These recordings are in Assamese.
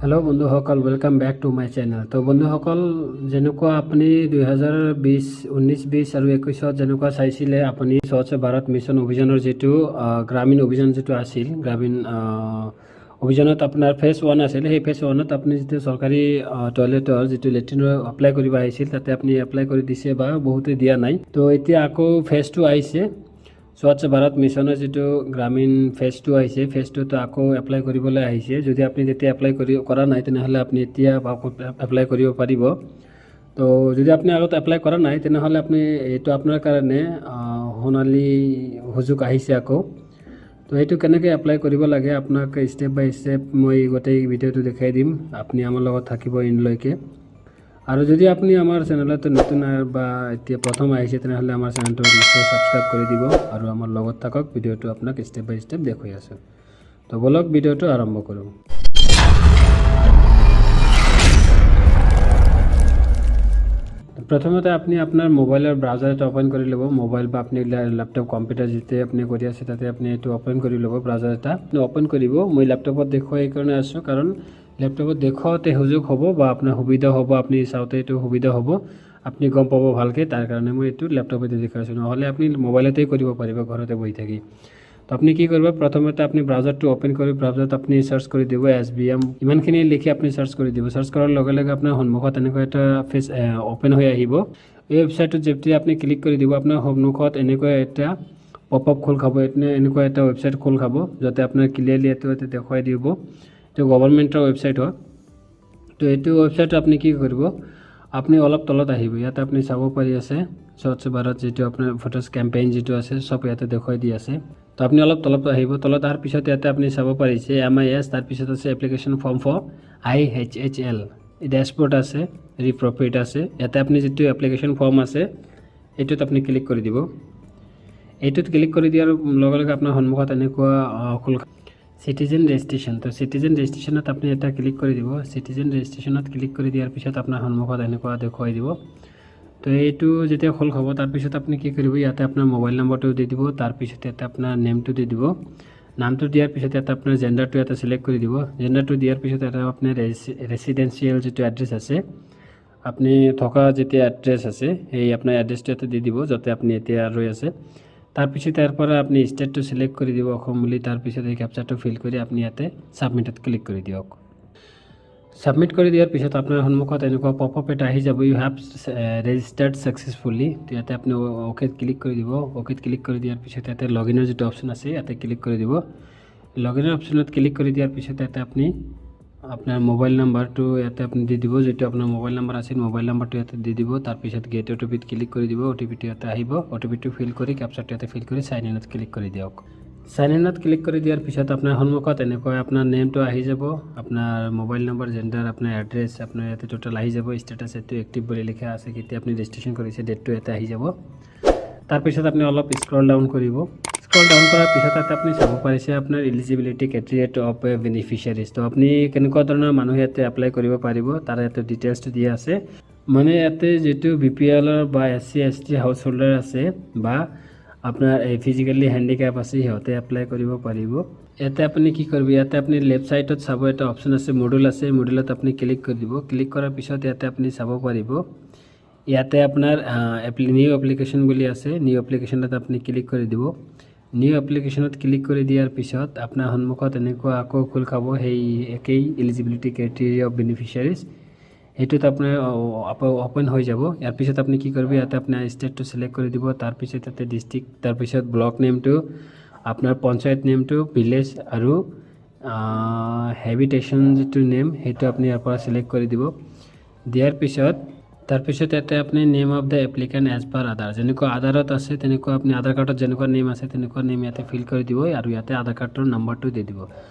হেল্ল' বন্ধুসকল, welcome back to my channel. তো বন্ধুসকল, যেনেকুৱা আপুনি 2020, 19, 20 আৰু 21ত যেনেকুৱা চাইছিলে আপুনি স্বচ্ছ ভাৰত মিছন অভিযানৰ যিটো গ্ৰামীণ অভিযান যিটো আছিল, গ্ৰামীণ অভিযানত আপোনাৰ ফেজ ওৱান আছিল। সেই ফেজ ওৱানত আপুনি যিটো চৰকাৰী টয়লেটৰ যিটো লেট্ৰিনৰ এপ্লাই কৰিব আহিছিল, তাতে আপুনি এপ্লাই কৰি দিছে বা বহুতে দিয়া নাই। তো এতিয়া আকৌ ফেজ টু আহিছে। স্বচ্ছ ভাৰত মিছনৰ যিটো গ্ৰামীণ ফেজ টু আহিছে, ফেজ টুটো আকৌ এপ্লাই কৰিবলৈ আহিছে। যদি আপুনি তেতিয়া এপ্লাই কৰা নাই, তেনেহ'লে আপুনি এতিয়া এপ্লাই কৰিব পাৰিব। তো যদি আপুনি আগত এপ্লাই কৰা নাই, তেনেহ'লে আপুনি এইটো আপোনাৰ কাৰণে সোণালী সুযোগ আহিছে আকৌ। তো সেইটো কেনেকৈ এপ্লাই কৰিব লাগে, আপোনাক ষ্টেপ বাই ষ্টেপ মই গোটেই ভিডিঅ'টো দেখাই দিম। আপুনি আমাৰ লগত থাকিব এণ্ডলৈকে। আৰু যদি আপুনি আমাৰ চেনেলত নতুন বা এতিয়া প্ৰথম আহিছে, তেনেহ'লে আমাৰ চেনেলটো নিশ্চয় ছাবস্ক্ৰাইব কৰি দিব আৰু আমাৰ লগত থাকক। ভিডিঅ'টো আপোনাক ষ্টেপ বাই ষ্টেপ দেখুৱাই আছোঁ। তো ব'লক, ভিডিঅ'টো আৰম্ভ কৰোঁ। প্ৰথমতে আপুনি আপোনাৰ মোবাইলৰ ব্ৰাউজাৰ এটা অ'পেন কৰি ল'ব। মোবাইল বা আপুনি লেপটপ, কম্পিউটাৰ যিটোৱে আপুনি কৰি আছে, তাতে আপুনি এইটো অ'পেন কৰি ল'ব। ব্ৰাউজাৰ এটা আপুনি অ'পেন কৰিব। মই লেপটপত দেখুৱাই এইকাৰণে আছোঁ, কাৰণ লেপটপত দেখুৱাওঁতে সুযোগ হ'ব বা আপোনাৰ সুবিধা হ'ব, আপুনি চাওঁতে এইটো সুবিধা হ'ব, আপুনি গম পাব ভালকৈ। তাৰ কাৰণে মই এইটো লেপটপতে দেখুৱাইছোঁ। নহ'লে আপুনি মোবাইলতেই কৰিব পাৰিব ঘৰতে বহি থাকি। তো আপুনি কি কৰিব? প্ৰথমতে আপুনি ব্ৰাউজাৰটো অ'পেন কৰি ব্ৰাউজাৰত আপুনি চাৰ্চ কৰি দিব এছবিএম। ইমানখিনি লিখি আপুনি চাৰ্চ কৰি দিব। চাৰ্চ কৰাৰ লগে লগে আপোনাৰ সন্মুখত এনেকুৱা এটা ফেচ অ'পেন হৈ আহিব। এই ৱেবছাইটটোত যেতিয়া আপুনি ক্লিক কৰি দিব, আপোনাৰ সন্মুখত এনেকুৱা এটা পপ আপ খোল খাব, এনেকুৱা এটা ৱেবছাইট খোল খাব, যাতে আপোনাৰ ক্লিয়াৰলি এইটো ইয়াতে দেখুৱাই দিব। এইটো গভৰ্ণমেণ্টৰ ৱেবছাইট হয়। তো এইটো ৱেবছাইট আপুনি কি কৰিব? আপুনি অলপ তলত আহিব। ইয়াতে আপুনি চাব পাৰি আছে, স্বচ্ছ ভাৰত যিটো আপোনাৰ ফটোজ কেম্পেইন যিটো আছে, চব ইয়াতে দেখুৱাই দি আছে। তো আপুনি অলপ তলত আহিব। তলত অহাৰ পিছত ইয়াতে আপুনি চাব পাৰিছে এমআইএছ, তাৰপিছত আছে এপ্লিকেশ্যন ফৰ্ম ফৰ আইএইচএইচএল, ডেছবৰ্ড আছে, ৰিপ্ৰফিট আছে। ইয়াতে আপুনি যিটো এপ্লিকেশ্যন ফৰ্ম আছে, এইটোত আপুনি ক্লিক কৰি দিব। এইটোত ক্লিক কৰি দিয়াৰ লগে লগে আপোনাৰ সন্মুখত এনেকুৱা খোল চিটিজেন ৰেজিষ্ট্ৰেশ্যন। তো চিটিজেন ৰেজিষ্ট্ৰেশ্যনত আপুনি এটা ক্লিক কৰি দিব। চিটিজেন ৰেজিষ্ট্ৰেশ্যনত ক্লিক কৰি দিয়াৰ পিছত আপোনাৰ সন্মুখত এনেকুৱা দেখুৱাই দিব। তো এইটো যেতিয়া খোল খাব, তাৰপিছত আপুনি কি কৰিব? ইয়াতে আপোনাৰ মোবাইল নম্বৰটো দি দিব। তাৰপিছত ইয়াতে আপোনাৰ নেমটো দি দিব। নামটো দিয়াৰ পিছত ইয়াতে আপোনাৰ জেণ্ডাৰটো ইয়াতে চিলেক্ট কৰি দিব। জেণ্ডাৰটো দিয়াৰ পিছত ইয়াতে আপোনাৰ ৰেচিডেঞ্চিয়েল যিটো এড্ৰেছ আছে, আপুনি থকা যেতিয়া এড্ৰেছ আছে, সেই আপোনাৰ এড্ৰেছটো ইয়াতে দি দিব, যাতে আপুনি এতিয়া ৰৈ আছে। তাৰপিছত ইয়াৰ পৰা আপুনি ষ্টেটটো চিলেক্ট কৰি দিব অসম বুলি। তাৰপিছত এই কেপচাৰটো ফিল কৰি আপুনি ইয়াতে ছাবমিটত ক্লিক কৰি দিয়ক। ছাবমিট কৰি দিয়াৰ পিছত আপোনাৰ সন্মুখত এনেকুৱা পপ আপ এটা আহি যাব, "You have registered successfully." তো ইয়াতে আপুনি অ'কেত ক্লিক কৰি দিব। অ'কেত ক্লিক কৰি দিয়াৰ পিছত ইয়াতে লগ ইনৰ যিটো অপশ্যন আছে, ইয়াতে ক্লিক কৰি দিব। লগ ইনৰ অপশ্যনত ক্লিক কৰি দিয়াৰ পিছত ইয়াতে আপুনি আপোনাৰ মোবাইল নাম্বাৰটো ইয়াতে আপুনি দি দিব। যিটো আপোনাৰ মোবাইল নাম্বাৰ আছিল, মোবাইল নাম্বাৰটো ইয়াতে দি দিব। তাৰপিছত গেট অ'টিপিত ক্লিক কৰি দিব। অ'টিপিটো ইয়াতে আহিব। অ'টিপিটো ফিল কৰি, কেপচাৰটো ইয়াতে ফিল কৰি চাইন ইনত ক্লিক কৰি দিয়ক। চাইন ইনত ক্লিক কৰি দিয়াৰ পিছত আপোনাৰ সন্মুখত এনেকৈ আপোনাৰ নেমটো আহি যাব, আপোনাৰ মোবাইল নম্বৰ, জেণ্ডাৰ, আপোনাৰ এড্ৰেছ, আপোনাৰ ইয়াতে টোটেল আহি যাব। ষ্টেটাছ এইটো এক্টিভ বুলি লিখা আছে। কেতিয়া আপুনি ৰেজিষ্ট্ৰেশ্যন কৰিছে, ডেটটো ইয়াতে আহি যাব। তাৰপিছত আপুনি অলপ স্ক্ৰল ডাউন কৰিব। স্ক্ৰল ডাউন কৰাৰ পিছত তাতে আপুনি চাব পাৰিছে আপোনাৰ ইলিজিবিলিটি ক্ৰাইটেৰিয়া অফ বেনিফিচিয়াৰিজ। তো আপুনি কেনেকুৱা ধৰণৰ মানুহ ইয়াতে এপ্লাই কৰিব পাৰিব, তাৰ ইয়াতে ডিটেইলছটো দিয়া আছে। মানে ইয়াতে যিটো বিপিএলৰ বা এছচি, এছটি হাউচ হোল্ডাৰ আছে বা আপোনাৰ এই ফিজিকেলি হেণ্ডিকেপ আছে, সিহঁতে এপ্লাই কৰিব পাৰিব। ইয়াতে আপুনি কি কৰিব? ইয়াতে আপুনি লেফ্ট ছাইডত চাব, এটা অপশ্যন আছে, মডুল আছে। মডুলত আপুনি ক্লিক কৰি দিব। ক্লিক কৰাৰ পিছত ইয়াতে আপুনি চাব পাৰিব, ইয়াতে আপোনাৰ নিউ এপ্লিকেশ্যন বুলি আছে। নিউ এপ্লিকেশ্যনত আপুনি ক্লিক কৰি দিব। নিউ এপ্লিকেশ্যনত ক্লিক কৰি দিয়াৰ পিছত আপোনাৰ সন্মুখত এনেকুৱা আকৌ খোল খাব, সেই একেই ইলিজিবিলিটি ক্ৰাইটেৰিয়া অফ বেনিফিচিয়াৰিজ, সেইটোত আপোনাৰ অ'পেন হৈ যাব। ইয়াৰ পিছত আপুনি কি কৰিব? ইয়াতে আপোনাৰ ষ্টেটটো চিলেক্ট কৰি দিব। তাৰপিছত ইয়াতে ডিষ্ট্ৰিক্ট, তাৰপিছত ব্লক নেমটো, আপোনাৰ পঞ্চায়ত নেমটো, ভিলেজ আৰু হেবিটেশ্যন যিটো নেম, সেইটো আপুনি ইয়াৰ পৰা চিলেক্ট কৰি দিব। দিয়াৰ পিছত তাৰপিছত ইয়াতে আপুনি name of the applicant as per Aadhaar, যেনেকুৱা আধাৰত আছে তেনেকুৱা, আপুনি আধাৰ কাৰ্ডত যেনেকুৱা নেম আছে, তেনেকুৱা নেম ইয়াতে ফিল কৰি দিব আৰু ইয়াতে আধাৰ কাৰ্ডৰ নম্বৰটো দি দিব।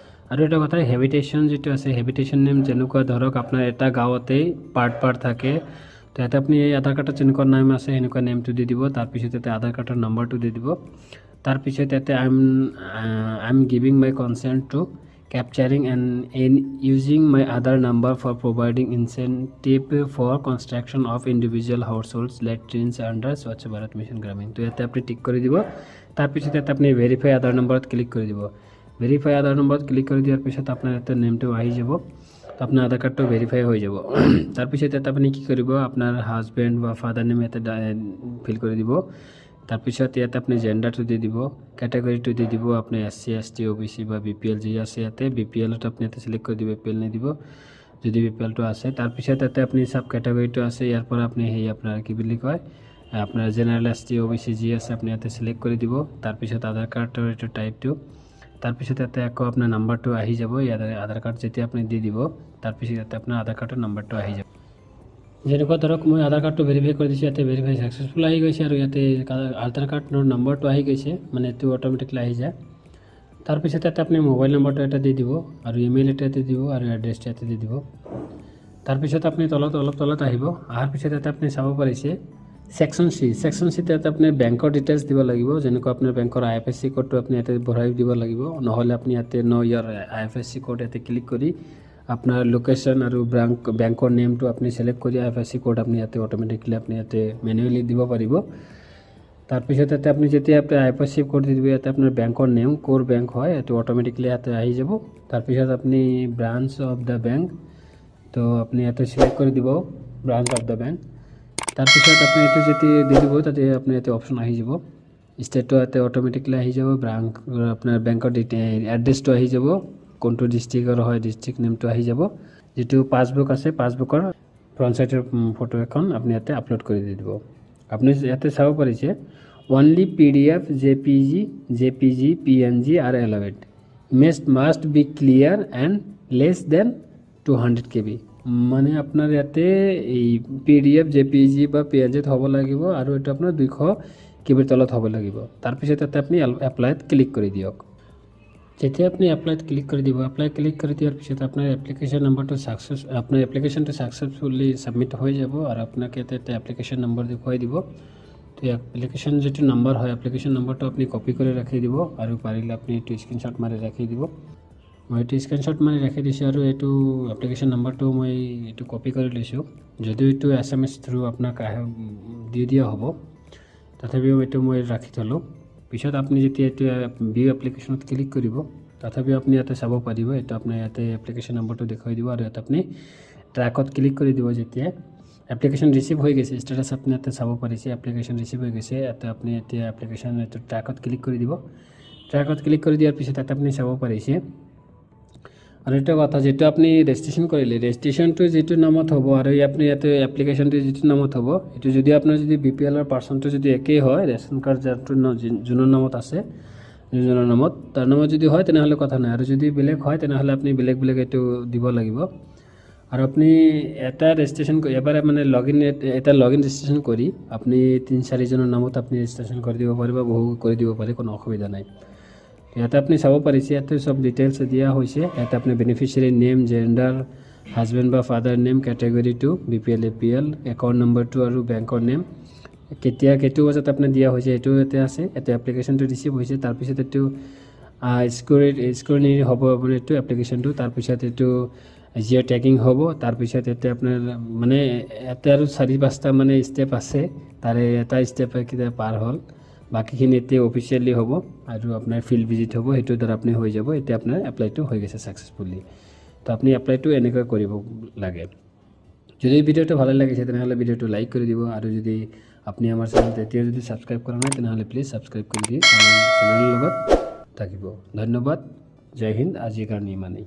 আৰু এটা কথা, হেবিটেশ্যন যিটো আছে, হেবিটেশ্যন নেম যেনেকুৱা ধৰক আপোনাৰ এটা গাঁৱতেই পাৰ্ট পাৰ্ট থাকে, তো ইয়াতে আপুনি এই আধাৰ কাৰ্ডত যেনেকুৱা নেম আছে, সেনেকুৱা নেমটো দি দিব। তাৰপিছত ইয়াতে আধাৰ কাৰ্ডৰ নম্বৰটো দি দিব। তাৰপিছত ইয়াতে I am giving my consent to capturing and in using my Aadhaar number for providing incentive for construction of individual households latrines under Swachh Bharat Mission Gramin। তো ইয়াতে আপুনি টিক কৰি দিব। তাৰপিছত ইয়াতে আপুনি ভেৰিফাই আধাৰ নম্বৰত ক্লিক কৰি দিব। ভেৰিফাই আধাৰ নম্বৰত ক্লিক কৰি দিয়াৰ পিছত আপোনাৰ ইয়াতে নেমটো আহি যাব। তো আপোনাৰ আধাৰ কাৰ্ডটো ভেৰিফাই হৈ যাব। তাৰপিছত ইয়াত আপুনি কি কৰিব, আপোনাৰ হাজবেণ্ড বা ফাদাৰ নেম ইয়াতে ফিল কৰি দিব। তাৰপিছত ইয়াত আপুনি জেণ্ডাৰটো দি দিব, কেটেগৰীটো দি দিব। আপুনি এছ চি, এছ টি, অ' বি চি বা বি পি এল যি আছে, ইয়াতে বি পি এলত আপুনি ইয়াতে চিলেক্ট কৰি দিব, বি পি এল নিদিব যদি বি পি এলটো আছে। তাৰপিছত ইয়াতে আপুনি চাব কেটেগৰীটো আছে, ইয়াৰ পৰা আপুনি সেই আপোনাৰ কি বুলি কয়, আপোনাৰ জেনেৰেল, এছ টি, অ' বি চি যি আছে আপুনি ইয়াতে চিলেক্ট কৰি দিব। তাৰপিছত আধাৰ কাৰ্ডৰ এইটো টাইপটো, তাৰপিছত ইয়াতে আকৌ আপোনাৰ নাম্বাৰটো আহি যাব। ইয়াতে আধাৰ কাৰ্ড যেতিয়া আপুনি দি দিব, তাৰপিছত ইয়াতে আপোনাৰ আধাৰ কাৰ্ডৰ নাম্বাৰটো আহি যাব। যেনেকুৱা ধৰক মই আধাৰ কাৰ্ডটো ভেৰিফাই কৰি দিছোঁ, ইয়াতে ভেৰিফাই ছাকচেছফুল আহি গৈছে আৰু ইয়াতে আধাৰ কাৰ্ডৰ নম্বৰটো আহি গৈছে, মানে এইটো অট'মেটিকলি আহি যায়। তাৰপিছত ইয়াতে আপুনি মোবাইল নম্বৰটো এটা দি দিব আৰু ইমেইল এটা দি দিব আৰু এড্ৰেছটো ইয়াতে দি দিব। তাৰপিছত আপুনি তলত অলপ তলত আহিব। অহাৰ পিছত ইয়াতে আপুনি চাব পাৰিছে ছেকশ্যন চি। ছেকশ্যন চিত ইয়াতে আপুনি বেংকৰ ডিটেইলছ দিব লাগিব। যেনেকুৱা আপোনাৰ বেংকৰ আই এফ এছ চি ক'ডটো আপুনি ইয়াতে ভৰাই দিব লাগিব। নহ'লে আপুনি ইয়াতে ন ইয়াৰ আই এফ এছ চি ক'ড ইয়াতে ক্লিক কৰি আপোনাৰ লোকেশ্যন আৰু বেংকৰ নেমটো আপুনি চিলেক্ট কৰি আই এফ এছ চি ক'ড আপুনি ইয়াতে অট'মেটিকলি আপুনি ইয়াতে মেনুৱেলি দিব পাৰিব। তাৰপিছত ইয়াতে আপুনি যেতিয়া আপুনি আই এফ এছ চি ক'ড দি দিব, ইয়াতে আপোনাৰ বেংকৰ নেম, ক'ৰ বেংক হয়, এইটো অট'মেটিকলি ইয়াতে আহি যাব। তাৰপিছত আপুনি ব্ৰাঞ্চ অফ the bank, তো আপুনি ইয়াতে চিলেক্ট কৰি দিব ব্ৰাঞ্চ অফ the bank. তাৰপিছত আপুনি এইটো যেতিয়া দি দিব, তাতে আপুনি ইয়াতে অপশ্যন আহি যাব। ষ্টেটটো ইয়াতে অট'মেটিকলি আহি যাব, ব্ৰাঞ্চ, আপোনাৰ বেংকৰ এড্ৰেছটো আহি যাব, কোনটো ডিষ্ট্ৰিক্টৰ হয় ডিষ্ট্ৰিক্ট নেমটো আহি যাব। যিটো পাছবুক আছে, পাছবুকৰ ফ্ৰণ্ট চাইডৰ ফটো এখন আপুনি ইয়াতে আপলোড কৰি দি দিব। আপুনি ইয়াতে চাব পাৰিছে, "Only PDF, JPG, JPG, PNG are allowed. Image must be clear and less than 200 KB." মানে আপোনাৰ ইয়াতে এই P D F, J P G বা পি এন জিত হ'ব লাগিব আৰু এইটো আপোনাৰ 200 কে বিৰ তলত হ'ব লাগিব। তাৰপিছত ইয়াতে আপুনি এপ্লাইত ক্লিক কৰি দিয়ক। যেতিয়া আপুনি এপ্লাইত ক্লিক কৰি দিব, এপ্লাই ক্লিক কৰি দিয়াৰ পিছত আপোনাৰ এপ্লিকেশ্যন নম্বৰটো ছাকচেছ, আপোনাৰ এপ্লিকেশ্যনটো ছাকচেছফুলি ছাবমিট হৈ যাব আৰু আপোনাক ইয়াতে এটা এপ্লিকেশ্যন নম্বৰ দেখুৱাই দিব। তো এপ্লিকেশ্যন যিটো নম্বৰ হয়, এপ্লিকেশ্যন নম্বৰটো আপুনি কপি কৰি ৰাখি দিব আৰু পাৰিলে আপুনি এইটো স্ক্ৰীনশ্বট মাৰি ৰাখি দিব। মই এইটো স্ক্ৰীনশ্বট মাৰি ৰাখি দিছোঁ আৰু এইটো এপ্লিকেশ্যন নম্বৰটো মই এইটো কপি কৰি লৈছোঁ। যদিও এইটো এছ এম এছ থ্ৰু আপোনাক আহে দি দিয়া হ'ব, তথাপিও এইটো মই ৰাখি থ'লোঁ। পিছত আপুনি যেতিয়া এইটো ভিউ এপ্লিকেশ্যনত ক্লিক কৰিব, তথাপিও আপুনি ইয়াতে চাব পাৰিব। এইটো আপোনাৰ ইয়াতে এপ্লিকেশ্যন নম্বৰটো দেখুৱাই দিব আৰু ইয়াতে আপুনি ট্ৰেকত ক্লিক কৰি দিব। যেতিয়া এপ্লিকেশ্যন ৰিচিভ হৈ গৈছে, ষ্টেটাছ আপুনি ইয়াতে চাব পাৰিছে, এপ্লিকেশ্যন ৰিচিভ হৈ গৈছে। ইয়াতে আপুনি এতিয়া এপ্লিকেশ্যন এইটো ট্ৰেকত ক্লিক কৰি দিব। ট্ৰেকত ক্লিক কৰি দিয়াৰ পিছত ইয়াতে আপুনি চাব পাৰিছে। আৰু এটা কথা, যিটো আপুনি ৰেজিষ্ট্ৰেশ্যন কৰিলে, ৰেজিষ্ট্ৰেশ্যনটো যিটো নামত হ'ব আৰু আপুনি ইয়াতে এপ্লিকেশ্যনটো যিটো নামত হ'ব, এইটো যদি আপোনাৰ যদি বি পি এলৰ পাৰ্চনটো যদি একেই হয়, ৰেচন কাৰ্ড যাৰটো যোনৰ নামত আছে, যোনজনৰ নামত, তাৰ নামত যদি হয় তেনেহ'লে কথা নাই। আৰু যদি বেলেগ হয়, তেনেহ'লে আপুনি বেলেগ বেলেগ এইটো দিব লাগিব। আৰু আপুনি এটা ৰেজিষ্ট্ৰেশ্যন এবাৰ মানে লগ ইন এটা লগ ইন ৰেজিষ্ট্ৰেশ্যন কৰি আপুনি তিনি চাৰিজনৰ নামত আপুনি ৰেজিষ্ট্ৰেশ্যন কৰি দিব পাৰিব, বহু কৰি দিব পাৰে, কোনো অসুবিধা নাই। ইয়াতে আপুনি চাব পাৰিছে, ইয়াতে চব ডিটেইলছ দিয়া হৈছে। ইয়াতে আপুনি বেনিফিচিয়াৰী নেম, জেণ্ডাৰ, হাজবেণ্ড বা ফাদাৰ নেম, কেটেগৰীটো B P L, A P L, account নম্বৰটো আৰু বেংকৰ নেম, কেতিয়া কেইটো বজাত আপোনাৰ দিয়া হৈছে, এইটো ইয়াতে আছে। ইয়াতে এপ্লিকেশ্যনটো ৰিচিভ হৈছে, তাৰপিছত এইটো স্ক্ৰুটিনি হ'ব আপোনাৰ এইটো এপ্লিকেশ্যনটো, তাৰপিছত এইটো জিঅ' টেগিং হ'ব। তাৰপিছত ইয়াতে আপোনাৰ মানে ইয়াতে আৰু চাৰি পাঁচটা মানে ষ্টেপ আছে, তাৰে এটা ষ্টেপ কেতিয়া পাৰ হ'ল, বাকীখিনি এতিয়া অফিচিয়েলি হ'ব আৰু আপোনাৰ ফিল্ড ভিজিট হ'ব, সেইটোৰ দ্বাৰা আপুনি হৈ যাব। এতিয়া আপোনাৰ এপ্লাইটো হৈ গৈছে ছাকচেছফুলি। তো আপুনি এপ্লাইটো এনেকৈ কৰিব লাগে। যদি ভিডিঅ'টো ভালে লাগিছে, তেনেহ'লে ভিডিঅ'টো লাইক কৰি দিব আৰু যদি আপুনি আমাৰ চেনেলটো এতিয়াও যদি ছাবস্ক্ৰাইব কৰা নাই, তেনেহ'লে প্লিজ ছাবস্ক্ৰাইব কৰি দি আমাৰ চেনেলৰ লগত থাকিব। ধন্যবাদ, জয় হিন্দ। আজিৰ কাৰণে ইমানেই।